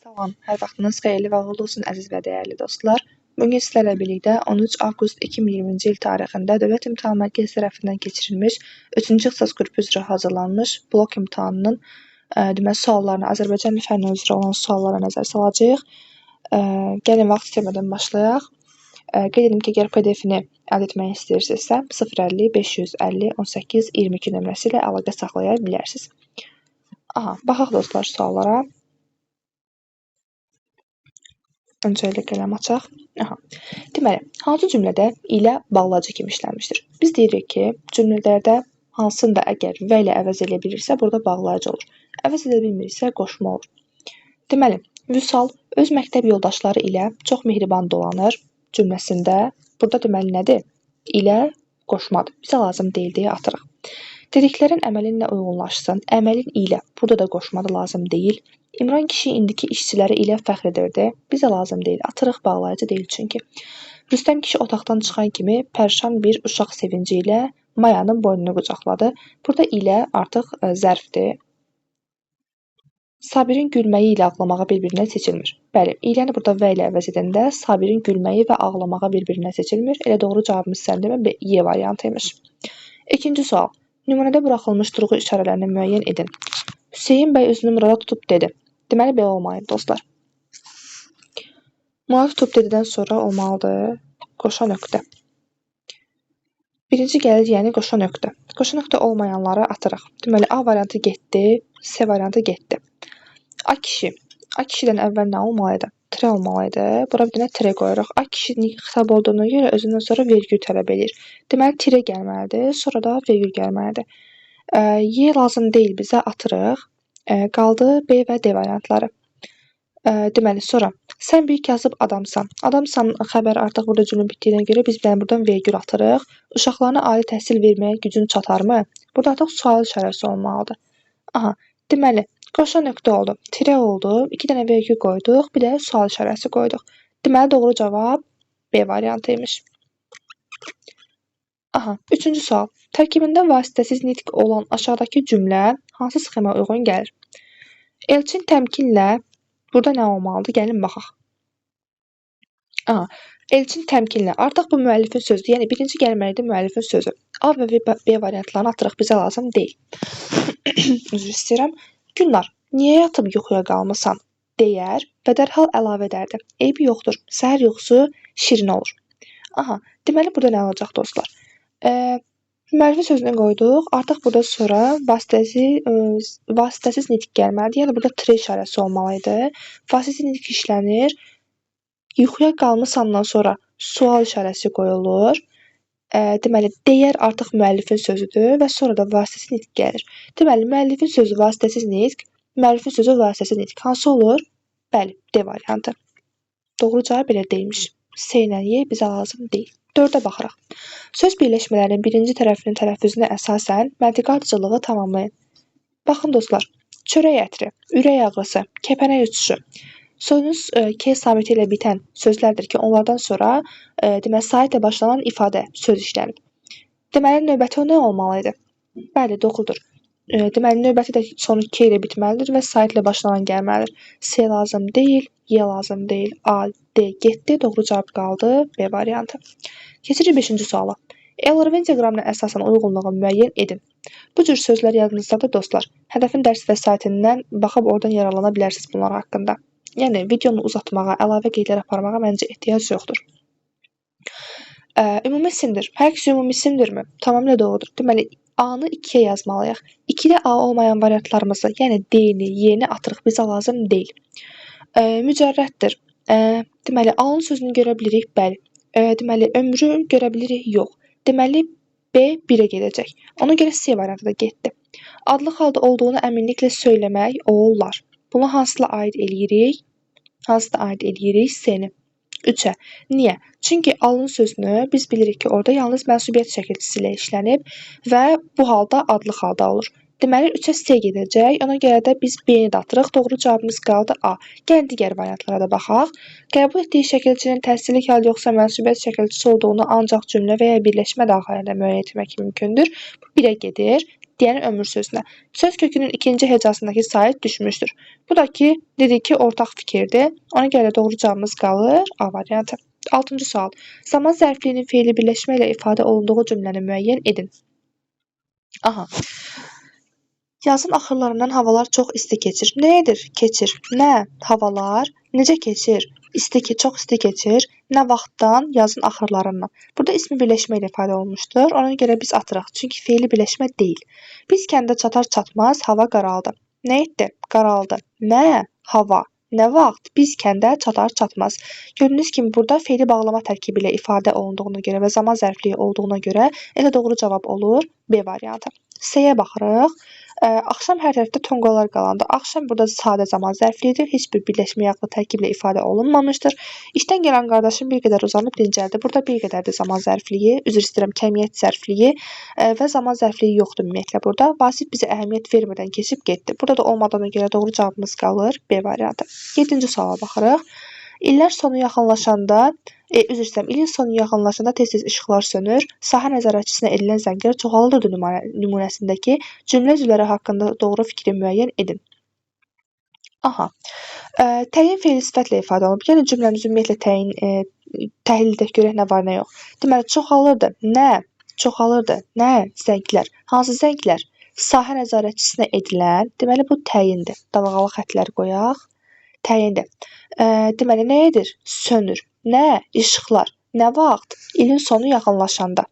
Salam, hər vaxtınız xeyirli və uğurlu olsun əziz və dəyərli dostlar. Bugün sizlərlə birlikdə 13 avqust 2020-ci il tarixində Dövlət İmtahan Mərkəzi tərəfindən keçirilmiş 3-cü ixtisas qrupu üzrə hazırlanmış blok imtahanının deməli suallarına, Azərbaycan fənni üzrə olan suallara nəzər salacağıq. Gəlin vaxt itirmədən başlayaq. Qeyd edim ki, əgər PDF-ni əldə etmək istəyirsinizsə 050 550 18 22 nömrəsi ilə əlaqə saxlaya bilərsiniz. Aha, baxaq dostlar suallara. Öncəliklə qələm açaq. Aha. Deməli, hansı cümlədə ilə bağlayıcı kimi işlənmişdir? Biz deyirik ki, cümlələrdə hansını da əgər və ilə əvəz eləyə bilirsə, burada bağlayıcı olur. Əvəz edə bilmirsə, qoşma olur. Deməli, Vüsal öz məktəb yoldaşları ilə çox mehriban dolanır cümləsində burada deməli nədir? İlə qoşmadır. Bizə lazım deyil deyə atırıq. Dediklərin əməlinlə uyğunlaşsın. Əməlin ilə. Burada da qoşmadı lazım deyil. İmran kişi indiki işçiləri ilə fəxr edirdi. Bizə lazım deyil. Atırıq, bağlayıcı deyil çünki. Rüstəm kişi otaqdan çıxan kimi pərişan bir uşaq sevinci ilə Mayanın boynunu qucaqladı. Burada ilə artıq zərfdir. Sabirin gülməyi ilə ağlamağı bir-birindən seçilmir. Bəli, iləni burada və ilə əvəz edəndə Sabirin gülməyi və ağlamağı bir-birindən seçilmir. Elə doğru cavabımız səndəmə B, Y variantıymış. İkinci sual. Nümunədə buraxılmış durğu işarələrini müəyyən edin. Hüseyn bəy özünü Murada tutub dedi. Deməli, belə olmalıdır dostlar. Murada tutub dedidən sonra olmalıdır qoşa nöqtə. Birinci gəlir, yəni qoşa nöqtə. Qoşa nöqtə olmayanları atırıq. Deməli, A variantı getdi, C variantı getdi. A kişi. A kişidən əvvəl nə olmalıydı? Tire olmalıydı. Bura bir dənə tire qoyuruq. A kişi xitab olduğuna görə özündən sonra vergül tələb edir. Deməli, tire gəlməlidir, sonra da vergül gəlməlidir. Y lazım deyil bizə, atırıq. Qaldı B və D variantları. Deməli, sonra sən bir kasıb adamsan. Adamsan xəbəri artıq burada cümlə bitdiyinə görə biz bir dənə buradan vergül atırıq. Uşaqlarına ali təhsil verməyə gücün çatarmı? Burada artıq sual işarəsi olmalıdır. Aha, deməli, qoşa nöqtə oldu, tire oldu, 2 dənə vergül qoyduq, bir də sual işarəsi qoyduq. Deməli, doğru cavab B variantıymış. Aha, üçüncü sual. Tərkibində vasitəsiz nitq olan aşağıdakı cümlə hansı sxemaya uyğun gəlir? Elçin təmkinlə burada nə olmalıdır? Gəlin baxaq. Aha, Elçin təmkinlə. Artıq bu müəllifin sözüdür. Yəni birinci gəlməlidir müəllifin sözü. A və B variantlarını atırıq, bizə lazım deyil. Üzr istəyirəm. Gülnar, niyə yatıb yuxuya qalmısan? Deyər və dərhal əlavə edərdi. Eybi yoxdur. Səhər yuxusu şirin olur. Aha, deməli burada nə olacaq dostlar? Müəllifin sözünü qoyduq. Artıq burada sonra vasitəsiz nitq gəlməlidir. Yəni burada tire işarəsi olmalı idi. Vasitəsiz nitq işlənir. Yuxuya qalmısandan sonra sual işarəsi qoyulur. Deməli, deyər artıq müəllifin sözüdür və sonra da vasitəsiz nitq gəlir. Deməli, müəllifin sözü vasitəsiz nitq, müəllifin sözü vasitəsiz nitq. Hansı olur? Bəli, D variantı. Doğru cavab belə deyilmiş. C ilə Y bizə lazım deyil. 4-ə baxırıq. Söz birləşmələrinin birinci tərəfinin tələffüzünə əsasən məntiqi ardıcıllığı tamamlayın. Baxın dostlar, çörək ətri, ürək ağrısı, kəpənək uçuşu. Sonunuz K samiti ilə bitən sözlərdir ki, onlardan sonra deməli, saitlə başlanan ifadə, söz işlənib. Deməli, növbəti o nə olmalı idi? Bəli, doğrudur. Deməli, növbəti də sonu K ilə bitməlidir və saitlə başlanan gəlməlidir. C lazım deyil, Y lazım deyil, A, D getdi. Doğru cavab qaldı B variantı. Keçirik 5-ci suala. Euler-Venn diaqramına əsasən uyğunluğu müəyyən edin. Bu cür sözlər yadınızdadır dostlar. Hədəfin dərs vəsaitindən baxıb oradan yararlana bilərsiniz bunlar haqqında. Yəni, videonu uzatmağa, əlavə qeydlər aparmağa məncə ehtiyac yoxdur. Ümumi isimdir. Hər ikisi ümumi isimdirmi? Tamamilə doğrudur. Deməli, A-nı 2-yə yazmalıyıq. 2-də A olmayan variantlarımızı, yəni D-ni, Y-ni atırıq, bizə lazım deyil. Mücərrəddir. Deməli, A-nın sözünü görə bilirik, bəli. Deməli, ömrü görə bilirik, yox. Deməli, B 1-ə gedəcək. Ona görə C variantı da getdi. Adlı halda olduğunu əminliklə söyləmək olar. Bunu hansına aid eləyirik? Hansına aid eləyirik? C-ni. 3-ə. Niyə? Çünki alın sözünü biz bilirik ki, orada yalnız mənsubiyyət şəkilçisi ilə işlənib və bu halda adlı halda olur. Deməli, 3-ə C gedəcək. Ona görə də biz B-ni də atırıq. Doğru cavabımız qaldı A. Gəlin digər variantlara da baxaq. Qəbul etdiyi şəkilçinin təhsillik hal yoxsa mənsubiyyət şəkilçisi olduğunu ancaq cümlə və ya birləşmə daxilində müəyyən etmək mümkündür. Bu 1-ə gedir. Deyəni ömür sözünə. Söz kökünün ikinci hecasındakı sait düşmüşdür. Bu da ki, dedik ki, ortaq fikirdir. Ona görə doğru cavabımız qalır A variantı. 6-cı sual. Zaman zərfliyinin feili birləşmə ilə ifadə olunduğu cümləni müəyyən edin. Aha. Yazın axırlarından havalar çox isti keçir. Nə edir? Keçir. Nə? Havalar. Necə keçir? İsti, çox isti keçir. Nə vaxtdan? Yazın axırlarından. Burada ismi birləşmə ilə ifadə olunmuşdur. Ona görə biz atırıq. Çünki feili birləşmə deyil. Biz kəndə çatar çatmaz hava qaraldı. Nə etdi? Qaraldı. Nə? Hava. Nə vaxt? Biz kəndə çatar çatmaz. Gördüyünüz kimi burada feili bağlama tərkibi ilə ifadə olunduğuna görə və zaman zərfliyi olduğuna görə elə doğru cavab olur B variantı. C-yə baxırıq. Axşam hər tərəfdə tonqollar qalandı. Axşam burada sadə zaman zərfliyidir. Heç bir birləşmə yaqlı tərkiblə ifadə olunmamışdır. İşdən gələn qardaşım bir qədər uzanıb dincəldi. Burada bir qədərdir zaman zərfliyi, üzr istəyirəm, kəmiyyət zərfliyi və zaman zərfliyi yoxdur ümumiyyətlə burada. Vasif bizə əhəmiyyət vermədən keçib getdi. Burada da olmadığına görə doğru cavabımız qalır B variantı. 7-ci suala baxırıq. İllər sonu yaxınlaşanda, üzr istəyirəm, ilin sonu yaxınlaşanda tez-tez işıqlar sönür. Sahə nəzarətçisinə edilən zənglər çoxalırdı nümunəsindəki cümlə üzvləri haqqında doğru fikri müəyyən edin. Aha. Təyin feili sifətlə ifadə olunub. Yəni cümləmiz ümumiyyətlə təyin təhlil edək görək nə var, nə yox. Deməli çoxalırdı. Nə? Çoxalırdı. Nə? Zənglər. Hansı zənglər? Sahə nəzarətçisinə edilən, deməli bu təyindir. Dalğalı xətlər qoyaq. Təyindir. Deməli nə edir? Sönür. Nə? İşıqlar. Nə vaxt? İlin sonu yaxınlaşanda.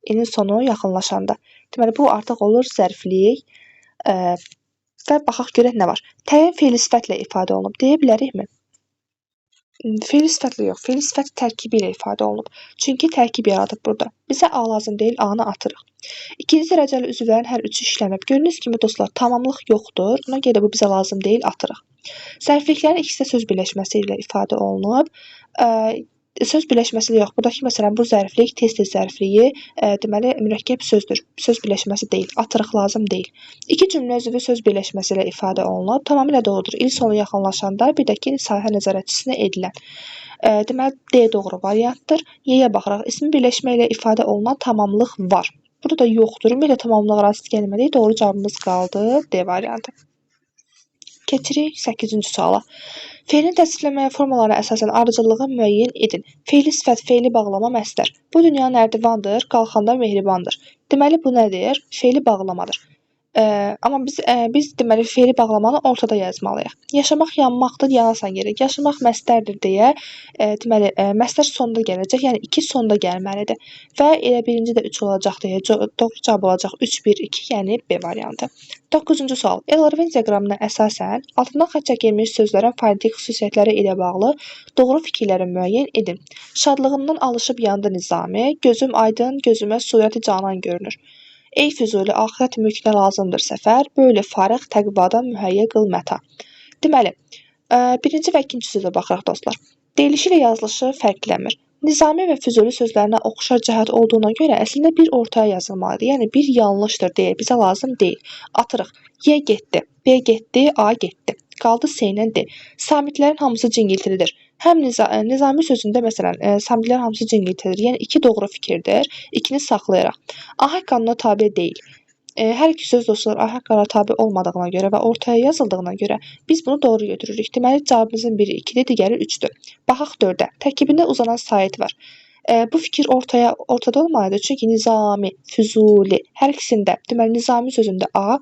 İlin sonu yaxınlaşanda. Deməli bu artıq olur zərflik. Və baxaq görək nə var. Təyin feili sifətlə ifadə olunub. Deyə bilərikmi? Feili sifətlə yox, feili sifət tərkibi ilə ifadə olunub. Çünki tərkib yaradıb burada. Bizə A lazım deyil, A-nı atırıq. İkinci dərəcəli üzvlərin hər üçü işlənib. Gördüyünüz kimi dostlar, tamamlıq yoxdur. Ona görə bu bizə lazım deyil, atırıq. Zərfliklərin ikisi də söz birləşməsi ilə ifadə olunub. Söz birləşməsi də yox. Buradakı məsələn bu zərflik tez-tez zərfliyi, deməli mürəkkəb sözdür. Söz birləşməsi deyil. Atırıq, lazım deyil. İki cümlə üzvü söz birləşməsi ilə ifadə olunub. Tamamilə doğrudur. İl sonu yaxınlaşanda bir də ki sahə nəzarətçisinə edilən. Deməli D doğru variantdır. Y-yə baxırıq. İsmi birləşmə ilə ifadə olunan tamamlıq var. Burada da yoxdur. Ümumiyyətlə tamamlığa rast gəlmədik. Doğru cavabımız qaldı D variantı. Keçirik 8-ci suala. Feilin təsvifləməyə formalarına əsasən ardıcıllığı müəyyən edin. Feili sifət, feili bağlama, məstər. Bu dünya nərdivandır, qalxanda mehribandır. Deməli bu nədir? Feili bağlamadır. Amma biz deməli feili bağlamanı ortada yazmalıyıq. Yaşamaq yanmaqdır, yanasan gərək. Yaşamaq məstərdir deyə deməli məstər sonda gələcək. Yəni 2 sonda gəlməlidir. Və elə birinci də 3 olacaq deyə doğru cavab olacaq 3 1 2, yəni B variantı. 9-cu sual. Eller-Venn diaqramına əsasən altından xətt çəkilmiş sözlərin fonetik xüsusiyyətləri ilə bağlı doğru fikirləri müəyyən edin. Şadlığından alışıb yandı Nizami, gözüm aydın, gözümə surəti canan görünür. Ey Füzuli, axirət mülkünə lazımdır səfər, böyle fariğ təqvadan mühəyyə qıl məta. Deməli, birinci və ikinci sözə baxırıq dostlar. Deyilişi ilə yazılışı fərqlənmir. Nizami və Füzuli sözlərinə oxşar cəhət olduğuna görə əslində bir ortaya yazılmalıdır. Yəni bir yanlışdır deyə bizə lazım deyil. Atırıq. Y getdi, B getdi, A getdi. Qaldı C ilə D. Samitlərin hamısı cingiltilidir. Həm Nizami sözündə məsələn samitlərin hamısı cingiltilidir. Yəni 2 doğru fikirdir. 2-ni saxlayaraq. Ahəng qanuna tabe deyil. Hər iki söz dostlar ahəng qanuna tabe olmadığına görə və ortaya yazıldığına görə biz bunu doğru götürürük. Deməli cavabımızın biri 2-dir, digəri 3-dür. Baxaq 4-ə. Tərkibində uzanan sait var. Bu fikir ortada olmalıdır. Çünki Nizami, Füzuli hər ikisində, deməli Nizami sözündə A,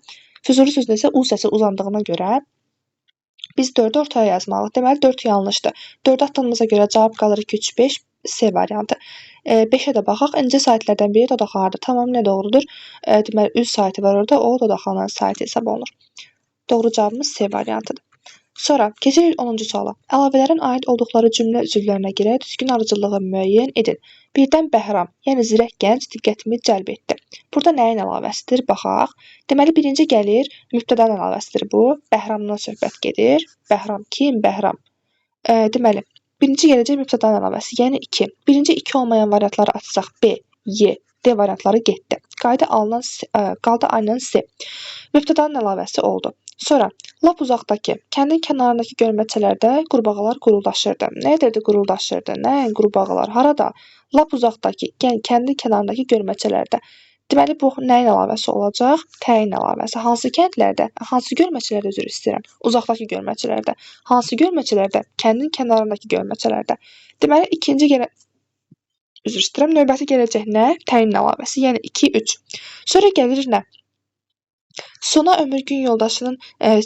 Füzuli sözündə isə U səsi uzandığına görə biz 4-ü ortaya yazmalıyıq. Deməli 4 yanlışdır. 4 atdığımıza görə cavab qalır 2, 3, 5, C variantı. 5-ə də baxaq. İncə saitlərdən biri dodaqxanadır. Tamamilə doğrudur. Deməli üz saiti var orada. O dodaqxananın saiti hesab olunur. Doğru cavabımız C variantıdır. Sonra keçirik 10-cu suala. Əlavələrin aid olduqları cümlə üzvlərinə görə düzgün ardıcıllığı müəyyən edin. Birdən Bəhram, yəni zirək gənc diqqətimi cəlb etdi. Burada nəyin əlavəsidir? Baxaq. Deməli birinci gəlir, mübtədanın əlavəsidir bu. Bəhramdan söhbət gedir. Bəhram kim? Bəhram. Deməli, birinci gələcək mübtədanın əlavəsi, yəni 2. Birinci 2 olmayan variantları atsaq B, Y, D variantları getdi. Qayda alınan, qaldı aynen C. Mübtədanın əlavəsi oldu. Sonra lap uzaqdakı kəndin kənarındakı gölməçələrdə qurbağalar quruldaşırdı. Nə edirdi quruldaşırdı? Nə qurbağalar? Harada? Lap uzaqdakı, yəni kəndin kənarındakı gölməçələrdə. Deməli, bu nəyin əlavəsi olacaq? Təyin əlavəsi. Hansı kəndlərdə? Hansı gölməçələrdə, üzr istəyirəm. Uzaqdakı gölməçələrdə. Hansı gölməçələrdə? Kəndin kənarındakı gölməçələrdə. Deməli, ikinci gələn, üzr istəyirəm, növbəti gələcək nə? Təyin əlavəsi. Yəni 2, 3. Sonra gəlir nə? Sona ömür gün yoldaşının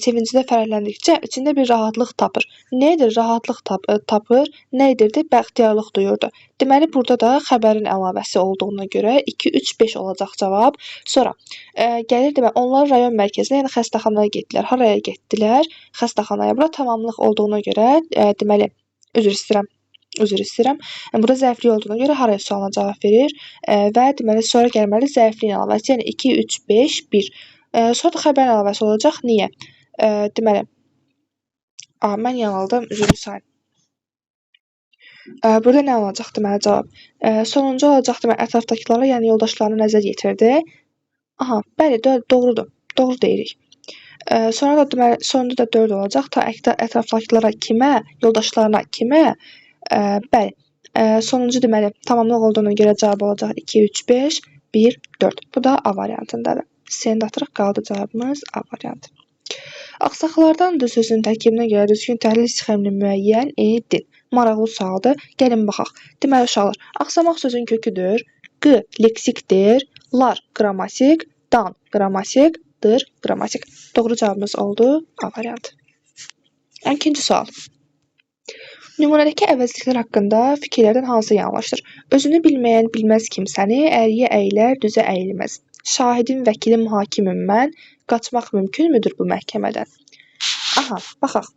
sevincində fərəhləndikcə içində bir rahatlıq tapır. Nə edir? Rahatlıq tapır. Nə edirdi? Bəxtiyarlıq duyurdu. Deməli, burada da xəbərin əlavəsi olduğuna görə 2, 3, 5 olacaq cavab. Sonra gəlir, deməli, onlar rayon mərkəzinə, yəni xəstəxanaya getdilər. Haraya getdilər? Xəstəxanaya. Burada tamamlıq olduğuna görə, deməli, üzr istəyirəm. Üzr istəyirəm. Burada zəiflik olduğuna görə haraya sualına cavab verir və deməli, sonra gəlməli zəifliyin əlavəsi, yəni 2, 3, 5, 1. Sonra da xəbərin əlavəsi olacaq. Niyə? Deməli, mən yanıldım, üzrlü sayın. Burada nə olacaq deməli cavab? Sonuncu olacaq deməli ətrafdakılara, yəni yoldaşlarına nəzər yetirdi. Aha, bəli, doğrudur. Doğru deyirik. Sonra da deməli sonunda da 4 olacaq. Ta ətrafdakılara kimə, yoldaşlarına kimə? Bəli. Sonuncu deməli tamamlıq olduğuna görə cavab olacaq 2, 3, 5, 1, 4. Bu da A variantındadır. S-ni də atırıq, qaldı cavabımız A variantı. Ağsaxlardandır sözünün tərkibinə görə düzgün təhlil sxemini müəyyən edin. Maraqlı sualdır. Gəlin baxaq. Deməli uşaqlar, axsamaq sözün köküdür. Q leksikdir, lar qrammatik, dan qrammatik, dır qrammatik. Doğru cavabımız oldu A variantı. 12-ci sual. Nümunədəki əvəzliklər haqqında fikirlərdən hansı yanlışdır? Özünü bilməyən bilməz kimsəni, əriyə əyilər, düzə əyilməz. Şahidim, vəkilim, hakimim mən, qaçmaq mümkünmüdür bu məhkəmədən? Aha, baxaq.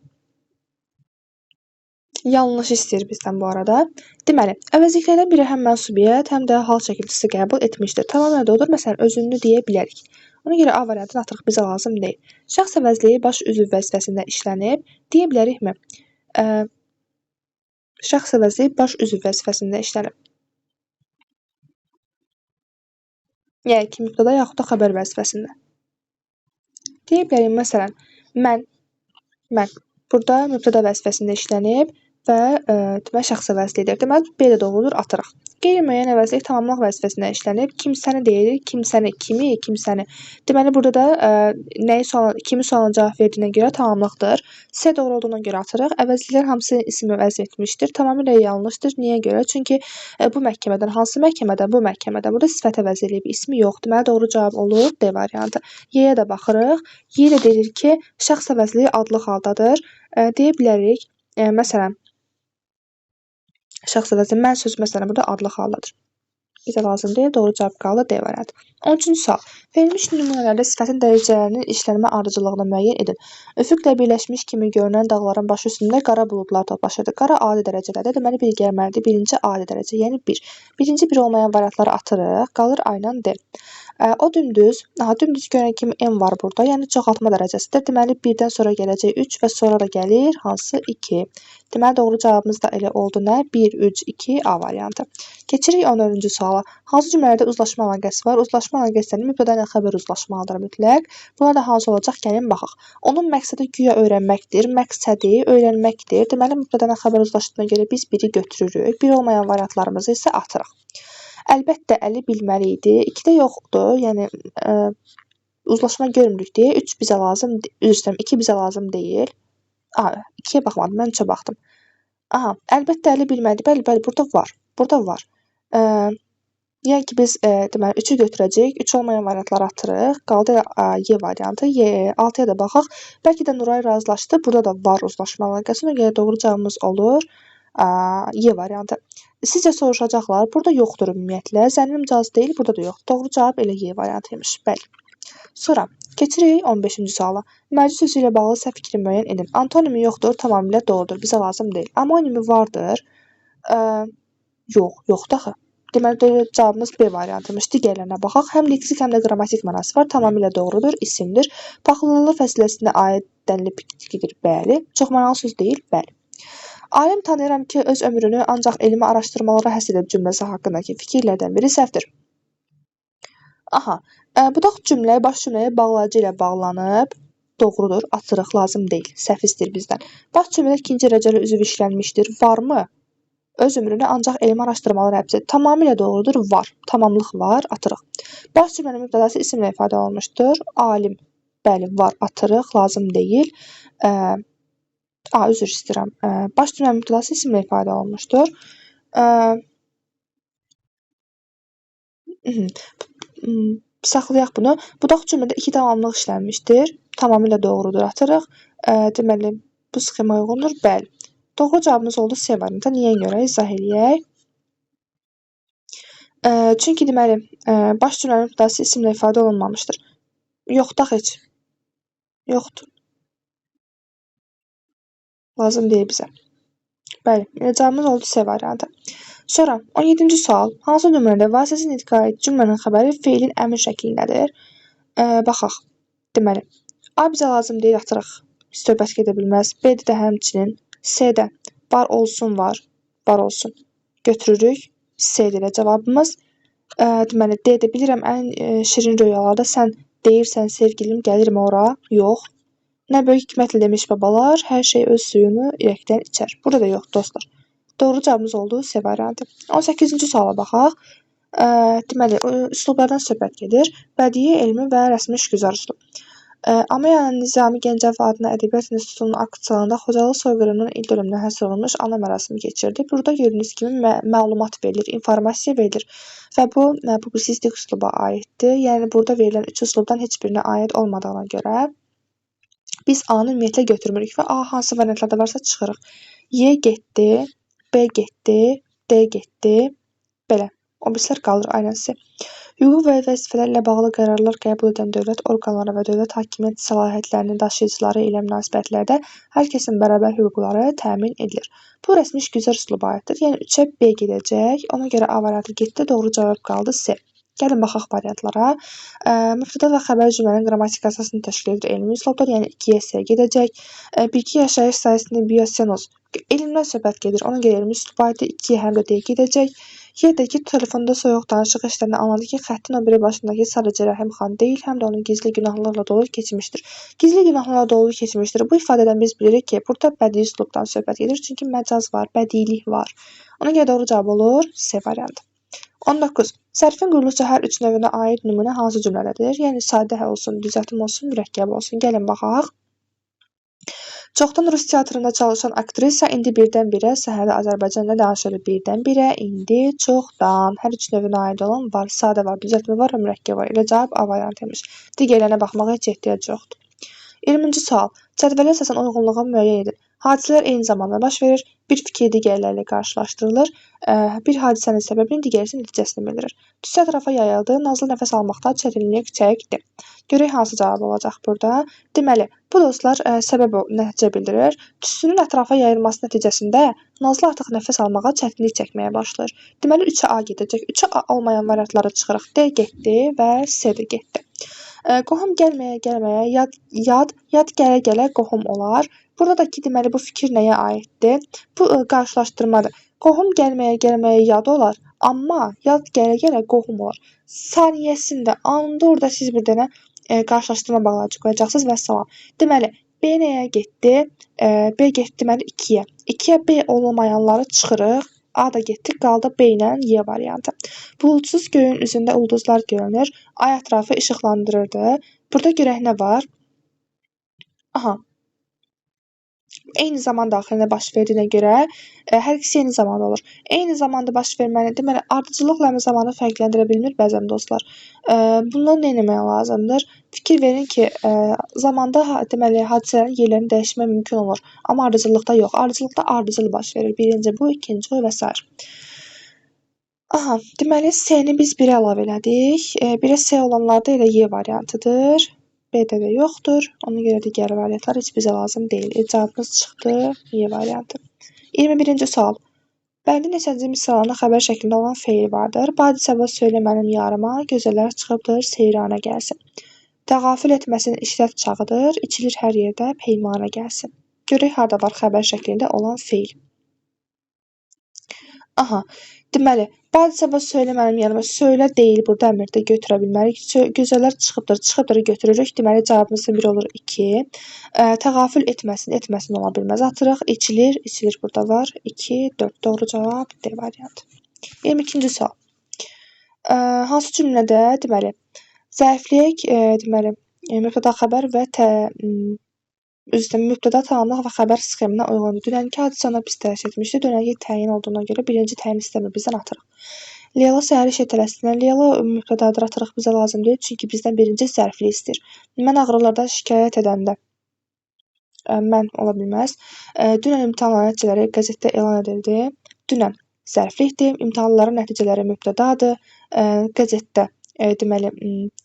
Yanlış istəyir bizdən bu arada. Deməli, əvəzliklərdən biri həm mənsubiyyət, həm də hal şəkilçisi qəbul etmişdir. Tamamilə doğrudur. Məsələn, özünü deyə bilərik. Ona görə A variantını atırıq, bizə lazım deyil. Şəxs əvəzliyi baş üzv vəzifəsində işlənib. Deyə bilərikmi? Şəxs əvəzliyi baş üzv vəzifəsində işlənib. Yəni ki, mübtəda yaxud da xəbər vəzifəsində. Deyə bilərik, məsələn, mən burada mübtəda vəzifəsində işlənib və deməli, şəxs əvəzliyidir. Deməli, B də doğrudur, atırıq. Qeyri-müəyyən əvəzlik tamamlıq vəzifəsində işlənib. Kimsəni deyirik, kimsəni, kimi, kimsəni. Deməli, burada da nəyi sual, kimi sualına cavab verdiyinə görə tamamlıqdır. C doğru olduğuna görə atırıq. Əvəzliklər hamısı isim əvəz etmişdir. Tamamilə yanlışdır. Niyə görə? Çünki bu məhkəmədən, hansı məhkəmədən, bu məhkəmədən. Burada sifət əvəz eləyib, ismi yox. Deməli, doğru cavab olur D variantı. Y-yə də baxırıq. Y də deyir ki, şəxs əvəzliyi adlı haldadır. Deyə bilərik, məsələn, şəxs əvəzi mən sözü məsələn burada adlı haldadır. Bizə lazım deyil, doğru cavab qaldı D variantı. 13-cü sual. Verilmiş nümunələrdə sifətin dərəcələrinin işlənmə ardıcıllığını müəyyən edin. Üfüqlə birləşmiş kimi görünən dağların başı üstündə qara buludlar toplaşırdı. Qara adi dərəcələrdə, deməli bir gəlməlidir. Birinci adi dərəcə, yəni 1. Birinci bir olmayan variantları atırıq. Qalır A ilə D. O dümdüz, aha, dümdüz görən kimi M var burada, yəni çoxaltma dərəcəsidir. Deməli 1-dən sonra gələcək 3 və sonra da gəlir hansı 2. Deməli doğru cavabımız da elə oldu nə? 1, 3, 2 A variantı. Keçirik 14-cü suala. Hansı cümlələrdə uzlaşma əlaqəsi var? Uzlaşma əlaqəsi mübtəda ilə xəbər uzlaşmalıdır mütləq. Bunlar da hansı olacaq? Gəlin baxaq. Onun məqsədi güya öyrənməkdir. Məqsədi öyrənməkdir. Deməli mübtəda ilə xəbər uzlaşdığına görə biz biri götürürük. Bir olmayan variantlarımızı isə atırıq. Əlbəttə Əli bilməli idi. 2-də yoxdur. Yəni uzlaşma görmürük deyə 3 bizə lazım, üzr istəyirəm, 2 bizə lazım deyil. Aha, 2-yə baxmadım, mən 3-ə baxdım. Aha, əlbəttə Əli bilməli. Bəli, bəli, burada var. Burada var. Yəni ki, biz deməli 3-ü götürəcəyik. 3 olmayan variantları atırıq. Qaldı Y variantı. Y 6-ya da baxaq. Bəlkə də Nuray razılaşdı. Burada da var uzlaşma əlaqəsi. Ona görə doğru cavabımız olur Y variantı. Sizcə soruşacaqlar. Burada yoxdur ümumiyyətlə. Zənni micazı deyil, burada da yoxdur. Doğru cavab elə Y variantıymış. Bəli. Sonra keçirik 15-ci suala. Mərci sözü ilə bağlı səhv fikri müəyyən edin. Antonimi yoxdur, tamamilə doğrudur. Bizə lazım deyil. Amonimi vardır. Yox, yoxdur axı. Deməli, cavabımız B variantıymış. Digərlərinə baxaq. Həm leksik, həm də qrammatik mənası var. Tamamilə doğrudur, isimdir. Paxıllılı fəsiləsinə aid dənilib bitkidir. Bəli. Çoxmənalı söz deyil. Bəli. Alim tanıyıram ki, öz ömrünü ancaq elmi araşdırmalara həsr edib cümləsi haqqındakı fikirlərdən biri səhvdir. Aha, budaq cümlə baş cümləyə bağlayıcı ilə bağlanıb. Doğrudur, atırıq, lazım deyil. Səhv istəyir bizdən. Baş cümlədə ikinci dərəcəli üzv işlənmişdir. Varmı? Öz ömrünü ancaq elmi araşdırmalar həbs edir. Tamamilə doğrudur, var. Tamamlıq var, atırıq. Baş cümlənin mübtədası isimlə ifadə olunmuşdur. Alim, bəli, var, atırıq, lazım deyil. Üzr istəyirəm. Baş cümlənin mübtədası isimlə ifadə olunmuşdur. Saxlayaq bunu. Budaq cümlədə iki tamamlıq işlənmişdir. Tamamilə doğrudur, atırıq. Deməli, bu sxema uyğundur. Bəli. Doğru cavabımız oldu C variantı. Niyə görə? İzah eləyək. Çünki deməli, baş cümlənin mübtədası isimlə ifadə olunmamışdır. Yoxdur axı heç. Yoxdur. Lazım deyil bizə. Bəli, cavabımız oldu C variantı. Sonra 17-ci sual. Hansı nümunədə vasitəsiz nitqə aid cümlənin xəbəri feilin əmr şəklindədir? Baxaq. Deməli, A bizə lazım deyil, atırıq. Söhbət gedə bilməz. B-də də həmçinin. C-də var olsun var. Var olsun. Götürürük. C-də elə cavabımız. Deməli, D-də bilirəm ən şirin röyalarda sən deyirsən sevgilim gəlirmi ora? Yox. Nə böyük hikmətlə demiş babalar, hər şey öz suyunu ürəkdən içər. Burada da yox dostlar. Doğru cavabımız oldu C variantı. 18-ci suala baxaq. Deməli, üslublardan söhbət gedir. Bədii, elmi və rəsmi işgüzar üslub. Amayanın Nizami Gəncəvi adına Ədəbiyyat İnstitutunun akt salonunda Xocalı soyqırımının il dönümünə həsr olunmuş ana mərasimi keçirdi. Burada gördüyünüz kimi məlumat verilir, informasiya verilir və bu publisistik üsluba aiddir. Yəni burada verilən üç üslubdan heç birinə aid olmadığına görə biz A-nı ümumiyyətlə götürmürük və A hansı variantlarda varsa çıxırıq. Y getdi, B getdi, D getdi. Belə. O birislər qalır aynısı. Hüquq və vəzifələrlə bağlı qərarlar qəbul edən dövlət orqanları və dövlət hakimiyyət səlahiyyətlərinin daşıyıcıları ilə münasibətlərdə hər kəsin bərabər hüquqları təmin edilir. Bu rəsmi işgüzar üsluba aiddir. Yəni 3-ə B gedəcək. Ona görə A variantı getdi. Doğru cavab qaldı C. Gəlin baxaq variantlara. Mübtəda və xəbər cümlənin qrammatik əsasını təşkil edir elmi üslublar. Yəni 2-yə C gedəcək. Bilgi yaşayış sayəsində biosenoz. Elmdən söhbət gedir. Ona görə elmi üsluba aiddir. 2-yə həm də D gedəcək. Yerdəki telefonda soyuq danışıq eşidəndə anladı ki, xəttin o biri başındakı sadəcə Rəhim xan deyil, həm də onun gizli günahlarla dolu keçmişdir. Gizli günahlarla dolu keçmişdir. Bu ifadədən biz bilirik ki, burada bədii üslubdan söhbət gedir. Çünki məcaz var, bədiilik var. Ona görə doğru cavab olur C variantı. 19. Sərfin quruluşu hər üç növünə aid nümunə hansı cümlədədir? Yəni sadə olsun, düzəltmə olsun, mürəkkəb olsun. Gəlin baxaq. Çoxdan Rus teatrında çalışan aktrisa indi birdən-birə səhnədə Azərbaycan nə danışır? Birdən-birə, indi, çoxdan. Hər üç növünə aid olan var. Sadə var, düzəltmə var və mürəkkəb var. Elə cavab A variantıymış. Digərlərinə baxmağa heç ehtiyac yoxdur. 20-ci sual. Cədvələ əsasən uyğunluğu müəyyən edin. Hadisələr eyni zamanda baş verir, bir fikir digərləri ilə qarşılaşdırılır, bir hadisənin səbəbini digərisi nəticəsini bildirir. Tüstü ətrafa yayıldı, Nazlı nəfəs almaqda çətinlik çəkdi. Görək hansı cavab olacaq burada. Deməli, bu dostlar səbəb nəticə bildirir. Tüstünün ətrafa yayılması nəticəsində Nazlı artıq nəfəs almağa çətinlik çəkməyə başlayır. Deməli, 3-ə A gedəcək. 3-ə A olmayan variantlara çıxırıq. D getdi və C də getdi. Qohum gəlməyə gəlməyə, yad, yad, yad gələ gələ qohum olar. Burada da ki, deməli, bu fikir nəyə aiddir? Bu qarşılaşdırmadır. Qohum gəlməyə gəlməyə yad olar, amma yad gələ gələ qohum olar. Saniyəsində, anında orada siz bir dənə qarşılaşdırma bağlayıcı qoyacaqsınız və salam. Deməli, B nəyə getdi? B getdi, deməli, 2-yə. 2-yə B olmayanları çıxırıq. A da getdi, qaldı B ilə Y variantı. Buludsuz göyün üzündə ulduzlar görünür. Ay ətrafı işıqlandırırdı. Burada görək nə var? Aha. Eyni zaman daxilində baş verdiyinə görə hər ikisi eyni zamanda olur. Eyni zamanda baş verməli, deməli, ardıcıllıqla zamanı fərqləndirə bilmir bəzən dostlar. Bundan nə etmək lazımdır? Fikir verin ki, zamanda deməli, hadisələrin yerlərini dəyişmək mümkün olur. Amma ardıcıllıqda yox. Ardıcıllıqda ardıcıl baş verir. Birinci bu, ikinci o və s. Aha, deməli, C-ni biz 1-ə əlavə elədik. 1-ə C olanlarda elə Y variantıdır. B-də də yoxdur. Ona görə digər variantlar heç bizə lazım deyil. Cavabımız çıxdı Y variantı. 21-ci sual. Bəndin neçənci misralında xəbər şəklində olan feil vardır. Badi səbah söylə mənim yarıma, gözəllər çıxıbdır, seyranə gəlsin. Təğafül etməsin işrət çağıdır, içilir hər yerdə peymanə gəlsin. Görək harda var xəbər şəklində olan feil. Aha, deməli, badisə söylə mənim yanıma, söylə deyil, burada əmirdə götürə bilmərik. Gözəllər çıxıbdır, çıxıbdır götürürük. Deməli, cavabımızın biri olur 2. Təğafül etməsin, etməsin ola bilməz. Atırıq, içilir, içilir burada var. 2, 4. Doğru cavab D variantı. 22-ci sual. Hansı cümlədə, deməli, zəiflik, deməli, mübtəda xəbər və mübtəda tamamlıq və xəbər sxeminə uyğundur. Dünənki hadisə ona pis təsir etmişdi. Dünənki təyin olduğuna görə birinci təyin istəmir, bizdən atırıq. Leyla səhər işə tələsdindən. Leyla mübtədadır, atırıq bizə lazım deyil. Çünki bizdən birinci zərfli istəyir. Mən ağrılardan şikayət edəndə mən ola bilməz. Dünən imtahanların nəticələri qəzetdə elan edildi. Dünən zərflikdir. İmtahanların nəticələri mübtədadır. Qəzetdə deməli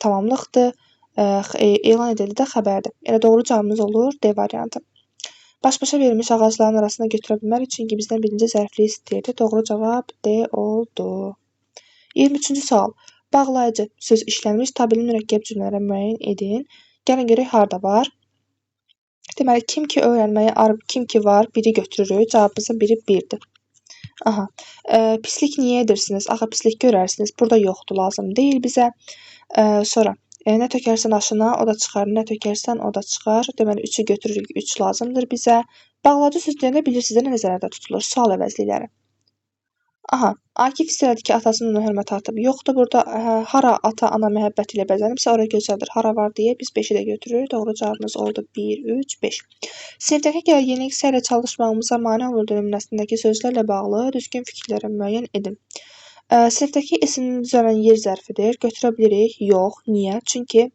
tamamlıqdır. Elan edildi də xəbərdir. Elə doğru cavabımız olur D variantı. Baş-başa verilmiş ağacların arasına götürə bilmərik, çünki bizdən birinci zərfli istəyirdi. Doğru cavab D oldu. 23-cü sual. Bağlayıcı söz işlənmiş tabeli mürəkkəb cümlələrə müəyyən edin. Gəlin görək harda var. Deməli, kim ki öyrənməyi, kim ki var, biri götürürük. Cavabımızın biri 1-dir. Aha. Pislik niyə edirsiniz? Axı pislik görərsiniz. Burada yoxdur, lazım deyil bizə. Sonra nə tökərsən aşına, o da çıxar. Nə tökərsən, o da çıxar. Deməli, 3-ü götürürük, 3 lazımdır bizə. Bağlayıcı söz deyəndə bilirsiniz də nə nəzərdə tutulur? Sual əvəzlikləri. Aha, Akif hiss elədi ki, atasının ona hörməti artıb. Yoxdur burada. Hara ata-ana məhəbbəti ilə bəzənibsə, ora gözəldir. Hara var deyə biz 5-i də götürürük. Doğru cavabımız oldu 1, 3, 5. Sinifdəki gərginlik səylə çalışmağımıza mane olurdu nümunəsindəki sözlərlə bağlı düzgün fikirləri müəyyən edin. Sinifdəki ismini düzələn yer zərfidir. Götürə bilirik? Yox. Niyə? Çünki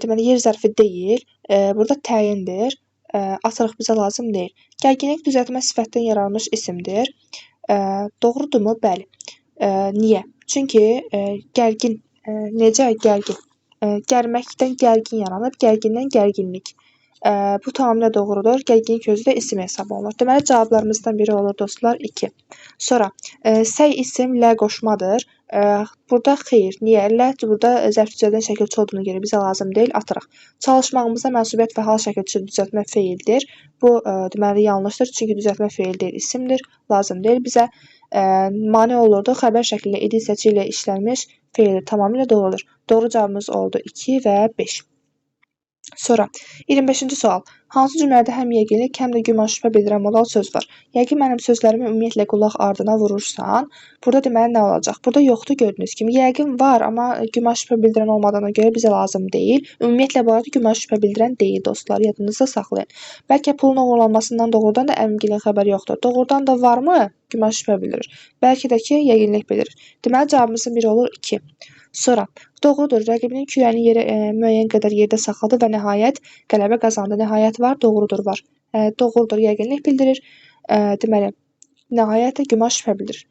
deməli, yer zərfi deyil. Burada təyindir. Atırıq bizə lazım deyil. Gərginlik düzəltmə sifətdən yaranmış isimdir. Doğrudurmu? Bəli. Niyə? Çünki gərgin, necə gərgin? Gərməkdən gərgin yaranıb, gərgindən gərginlik. Bu tamamilə doğrudur. Gərginlik özü də isim hesab olunur. Deməli, cavablarımızdan biri olur dostlar 2. Sonra, səy isim lə qoşmadır. Burada xeyr. Niyə? Lə burada zərf düzəldən şəkilçi olduğuna görə bizə lazım deyil, atırıq. Çalışmağımızda mənsubiyyət və hal şəkilçisi düzəltmə feildir. Bu, deməli, yanlışdır. Çünki düzəltmə feil deyil, isimdir. Lazım deyil bizə. Mane olurdu. Xəbər şəklində idi seçi ilə işlənmiş feildir. Tamamilə doğrudur. Doğru cavabımız oldu 2 və 5. Sonra 25-ci sual. Hansı cümlələrdə həm yəqinlik, həm də güman şübhə bildirən modal söz var? Yəqin mənim sözlərimi ümumiyyətlə qulaq ardına vurursan. Burada deməli nə olacaq? Burada yoxdur gördüyünüz kimi. Yəqin var, amma güman şübhə bildirən olmadığına görə bizə lazım deyil. Ümumiyyətlə bu arada güman şübhə bildirən deyil dostlar. Yadınızda saxlayın. Bəlkə pulun oğurlanmasından doğrudan da əmgilin xəbəri yoxdur. Doğrudan da varmı? Güman şübhə bildirir. Bəlkə də ki, yəqinlik bildirir. Deməli cavabımızın biri olur 2. Sonra, doğrudur, rəqibinin kürəyini yerə, müəyyən qədər yerdə saxladı və nəhayət qələbə qazandı. Nəhayət var, doğrudur var. Doğrudur, yəqinlik bildirir. Deməli, nəhayət də güman şübhə bildirir.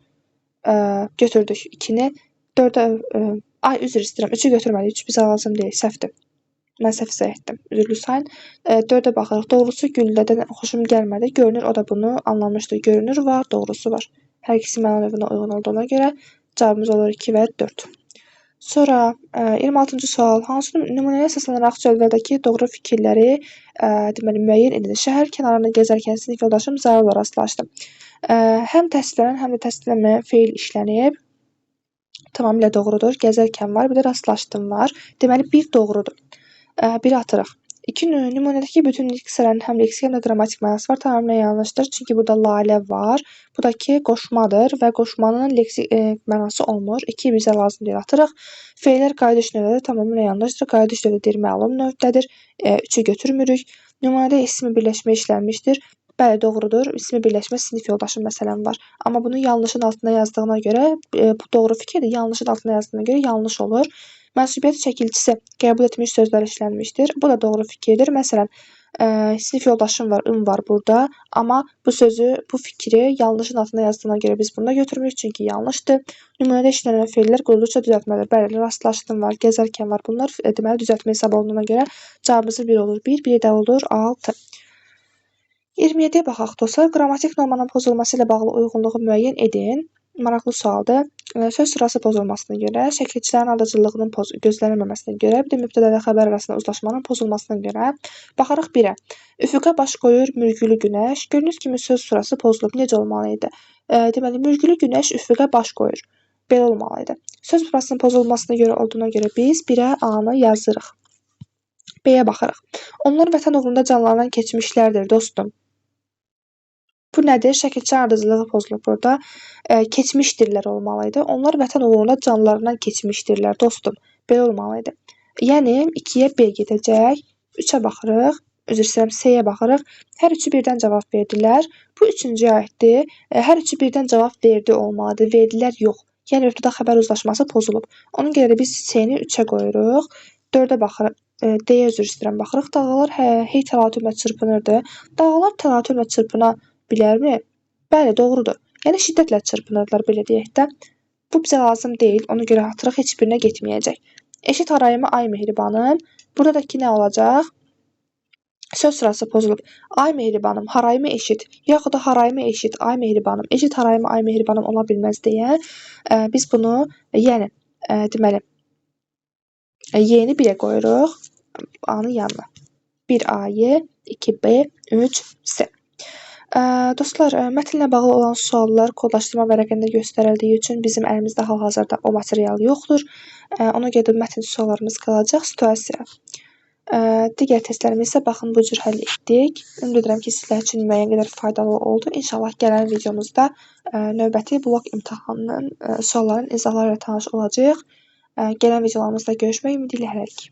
Götürdük 2-ni. 4-ə, ay üzr istəyirəm, 3-ü götürmədik. 3 bizə lazım deyil, səhvdir. Mən səhv izah etdim. Üzrlü sayın. 4-ə baxırıq. Doğrusu güllədən xoşum gəlmədi. Görünür, o da bunu anlamışdı. Görünür var, doğrusu var. Hər ikisi məna növünə uyğun olduğuna görə cavabımız olur 2 və 4. Sonra 26-cı sual. Hansı nümunəyə əsaslanaraq cədvəldəki doğru fikirləri deməli müəyyən edin? Şəhər kənarında gəzərkən sinif yoldaşım Zaurla rastlaşdım. Həm təsdiqlənən, həm də təsdiqlənməyən feil işlənib. Tamamilə doğrudur. Gəzərkən var, bir də rastlaşdım var. Deməli, bir doğrudur. Biri atırıq. 2 nümunədəki bütün hissələrin həm leksik, həm də qrammatik mənası var. Tamamilə yanlışdır. Çünki burada lalə var. Bu da ki, qoşmadır və qoşmanın leksik mənası olmur. 2 bizə lazım deyil, atırıq. Feillər qayıdış növdədir. Tamamilə yanlışdır. Qayıdış növdə deyir, məlum növdədir. 3-ü götürmürük. Nümunədə ismi birləşmə işlənmişdir. Bəli, doğrudur. İsmi birləşmə sinif yoldaşım məsələn var. Amma bunu yanlışın altına yazdığına görə, bu doğru fikirdir. Yanlışın altına yazdığına görə yanlış olur. Mənsubiyyət şəkilçisi qəbul etmiş sözlər işlənmişdir. Bu da doğru fikirdir. Məsələn, sinif yoldaşım var, üm var burada. Amma bu sözü, bu fikri yanlışın altına yazdığına görə biz bunu da götürmürük. Çünki yanlışdır. Nümunədə işlənən feillər quruluşca düzəltmədir. Bəli, rastlaşdım var, gəzərkən var. Bunlar deməli düzəltmə hesab olunduğuna görə cavabımızın 1 olur. 1, 1 də olur 6. 27-yə baxaq dostlar. Qrammatik normanın pozulması ilə bağlı uyğunluğu müəyyən edin. Maraqlı sualdır. Söz sırası pozulmasına görə, şəkilçilərin ardıcıllığının gözlənilməməsinə görə, bir də mübtəda və xəbər arasında uzlaşmanın pozulmasına görə. Baxarıq 1-ə. Üfüqə baş qoyur mürgülü günəş. Gördüyünüz kimi söz sırası pozulub. Necə olmalı idi? Deməli, mürgülü günəş üfüqə baş qoyur. Belə olmalı idi. Söz sırasının pozulmasına görə olduğuna görə biz 1-ə A-nı yazırıq. B-yə baxırıq. Onlar vətən uğrunda canlarından keçmişlərdir, dostum. Bu nədir? Şəkilçilərin ardıcıllığı pozulub burada. Keçmişdirlər olmalı idi. Onlar vətən uğrunda canlarından keçmişdirlər, dostum. Belə olmalı idi. Yəni 2-yə B gedəcək. 3-ə baxırıq. Üzr istəyirəm, C-yə baxırıq. Hər üçü birdən cavab verdilər. Bu üçüncüyə aiddir. Hər üçü birdən cavab verdi olmalıdır. Verdilər yox. Yəni mübtəda xəbər uzlaşması pozulub. Ona görə də biz C-ni 3-ə qoyuruq. 4-ə baxırıq. D-yə üzr istəyirəm, baxırıq. Dalğalar hey təlatümlə çırpınırdı. Dalğalar təlatümlə çırpına bilərmi? Bəli, doğrudur. Yəni şiddətlə çırpınırdılar, belə deyək də. Bu bizə lazım deyil. Ona görə atırıq, heç birinə getməyəcək. Eşit harayımı ay mehribanım. Burada da ki nə olacaq? Söz sırası pozulub. Ay mehribanım, harayımı eşit. Yaxud da harayımı eşit, ay mehribanım. Eşit harayımı, ay mehribanım ola bilməz deyə biz bunu, yəni deməli, Y-ni 1-ə qoyuruq. A-nın yanına. 1AY, 2B, 3C. Dostlar, mətnlə bağlı olan suallar kodlaşdırma vərəqində göstərildiyi üçün bizim əlimizdə hal-hazırda o material yoxdur. Ona görə də mətn suallarımız qalacaq situasiya. Digər testlərimizi isə baxın bu cür həll etdik. Ümid edirəm ki, sizlər üçün müəyyən qədər faydalı oldu. İnşallah gələn videomuzda növbəti blok imtahanının sualların izahları ilə tanış olacağıq. Gələn videolarımızda görüşmək ümidi ilə hələlik.